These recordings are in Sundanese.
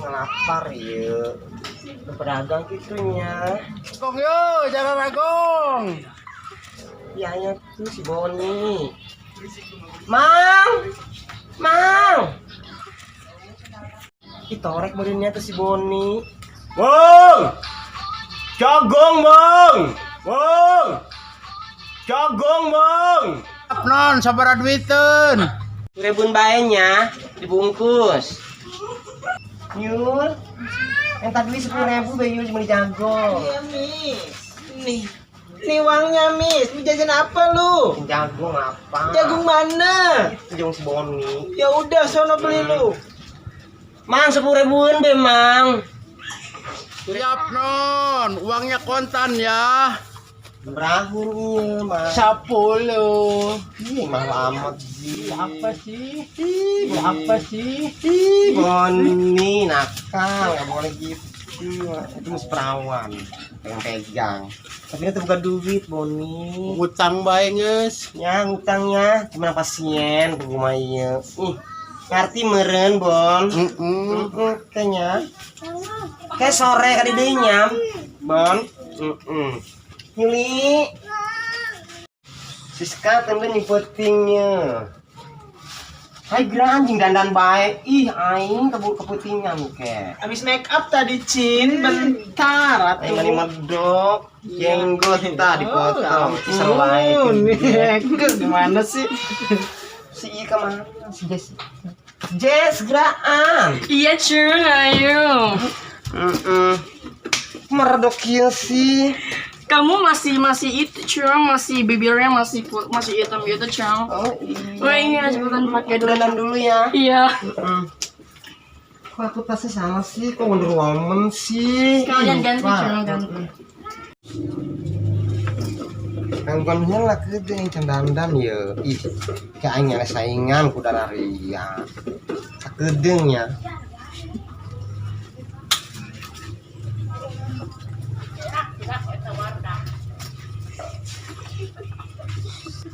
Ngelapar ya. Pedagang gitunya. Gong yo, jangan ragong. Iya tuh si Boni. Mang! Mang! Ih, torek badannya tuh si Boni. Bang! Jagung, Bang! Bang! Jagung, Bang! Non, sabar duiteun. Rebun baenya dibungkus. Yul, yang tadi 10.000 be Yul cuma jagung. Iya, Miss. Nih. Nih uangnya, Miss. Mau jajan apa lu? Jagung apa? Jagung mana? Itu jagung si Boni. Ya udah, sono beli lu. Mang 10.000-an be, Mang. Siap, Non. Uangnya kontan ya. Berahun iya, Mang. 10. Ih, mahal amat sih. Apa sih? Ih, apa sih? Ih, Boni nakal, nggak boleh gitu. Itu mesti perawan, pegang-pegang. Tapi itu bukan duit, Boni. Utang bae geus. Ya, hutangnya cuma pasien ke rumah iya. Ih, ngerti meren, Bon. Heeh. Kayaknya. Kayak sore kali deui nyam, Bon. Heeh. Yuli. Siska tembe nih pentingnya. Hai anjing dandan baik. Ih, aing keburu keputingan ke. Habis make up tadi, Cin. Bentar Aing mani atuh. medok, jenggot ta dipotong. Seru bae. Nih, gimana sih? Si Ika mana? Si Jess. Jess geraan. Iya, Cun, ayo. Heeh. Meredok kieu sih. Kamu masih masih itu, Cun, masih bibirnya masih masih hitam gitu, Cun. Oh iya. Oh iya, cepetan pakai dulu. Dandan dulu ya. Iya. Heeh. Kok aku tasnya salah sih? Kok Wonder Woman sih? Sekalian Ih, ganti, lupa. Cun, ganti. Gangguan heula geuning can dandan ye. Ih, kayak aing nyala saingan ku dararia. Sakedeung nya.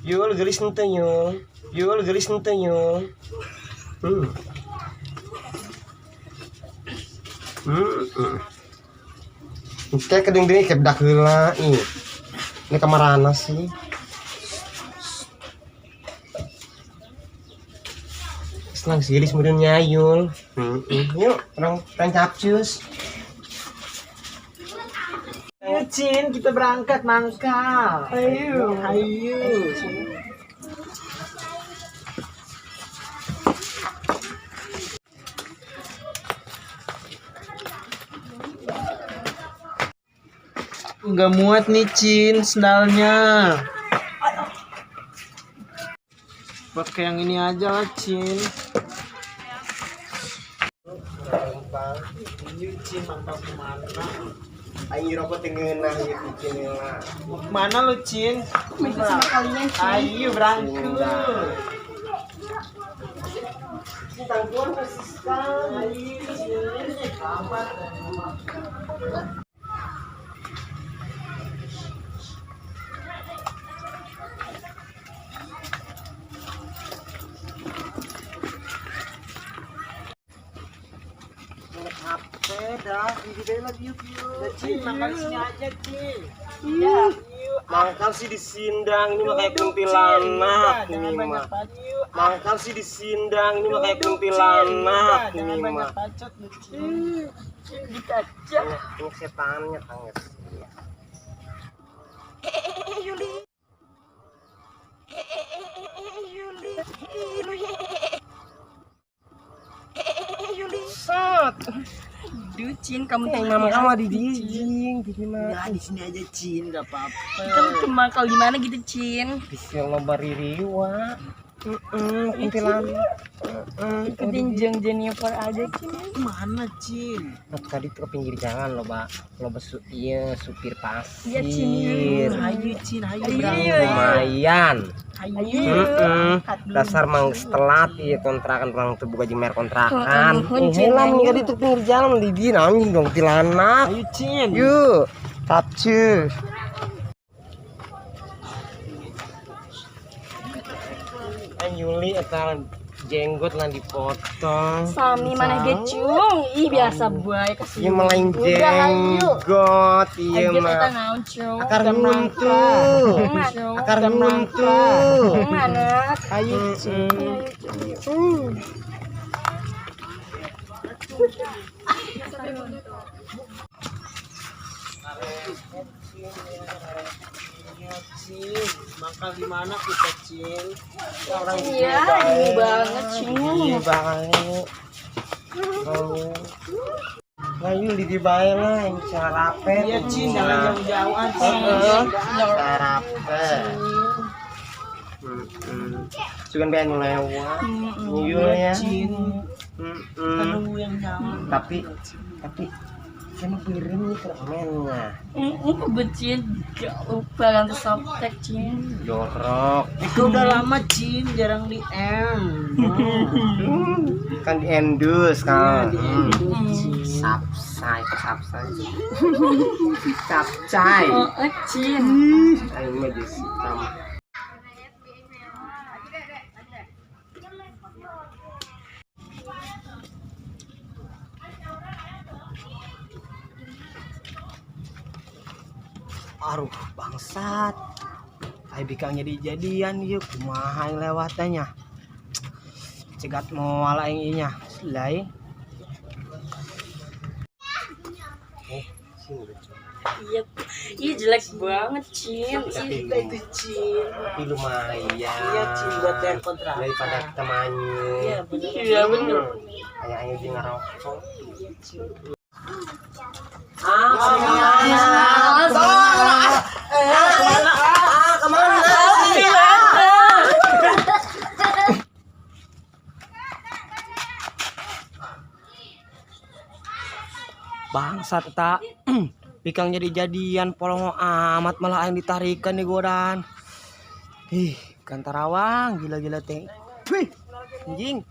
Yul gelis henteu Yul. Yul gelis henteu Yul. Kayak kedeung deui kayak bedak heula ih. Ini kamarana sih? Senang sih gelis meureun nyayul. Yuk, orang orang capcus. Ayo, Cin, kita berangkat mangkal. Ayo. Ayo. Nggak muat nih, Cin, sendalnya. Pakai yang ini aja lah, Cin. Ayo, Cin, mangkal kemana? Aing rokok teu ngeunah ieu bikin heula. Mau kemana lu, Cin? Ikut sama kalian, Cin. Ayo berangkat. Tangguhan konsisten. Ayo, Cin. Selamat. Capek dah, di lagi yuk yuk. Cin, makan sini aja, Cin. Iya. Mangkal sih disindang ini mah kayak Duduk, Cin. kuntilanak Udah, ini jangan mah. banyak bacot. Mangkal sih disindang ini mah kayak Duduk, Cin. kuntilanak Udah, ini jangan mah. banyak bacot lu, Cin. Gitu aja. Ini setannya tangis. Sot. Duh, Cin, kamu tuh Yang nama kamu di dijing, di mana? Nah, di sini aja, Cin, enggak apa-apa. Kamu tuh mangkal di mana gitu, Cin? Bisa loba ririwa. Heeh, kuntilanak. Heeh. Ikutin Jeng Jennifer aja, Cin. Mana, Cin? Nah, tadi tuh ke pinggir jalan loba loba iya supir pasir. Iya, Cin. Ayo, Cin, ayo Ayo. berangkat. Lumayan. Ayo. Heeh. Berangkat dulu. Dasar mang telat iya kontrakan orang tuh buka jeung mer kontrakan. Nuhun, Cin, Heula ayo. nih itu pinggir jalan di dieu anjing dong kuntilanak. Ayo, Cin. Yuk, capcus. Kan Yuli eta Jenggot lah dipotong. Sami mana ge cung. Ih biasa bae kasih. Iya malah jenggot, iya Aja eta mah. naon cung. Akar buntu. Akar buntu. Mana? Ayo, Cin, mangkal di mana kita, Cin? Orang Iya, ini banget cung. Iya banget. Oh. Lah yuk di bae lah yang sarape. Iya, Cin, jangan jauh-jauhan, Cin. Sarape. Sugan pengen lewat. Iya ya. Cin, Mm-mm. nunggu yang jauh. Tapi saya mau piring nih kemennya. Kebencian gak lupa ganti softtek Cin. Jorok. Itu udah lama, Cin, jarang di M. Kan di endus kan. Di endus, Cin. Sapsai, sapsai. Capcay. Oh, Cin. Ayo mah jadi kamu. Aduh, bangsat. Ayo bikang jadi jadian yuk, kumaha yang lewatannya. Cegat mau ala yang inya. Selai. Sini lucu. Iya, ih jelek banget Cin. Tapi Kita itu, Cin. Tapi lumayan. Iya, Cin, buat yang kontrakan. Daripada kita manyun. Iya, bener. Iya bener. Kayak ayo dia ngerokok. Iya, Cin. Bangsat tak. Bikang jadi jadian polongo amat malah yang ditarikan nih godan. Ih, kantarawang gila-gila teh. Wih, anjing.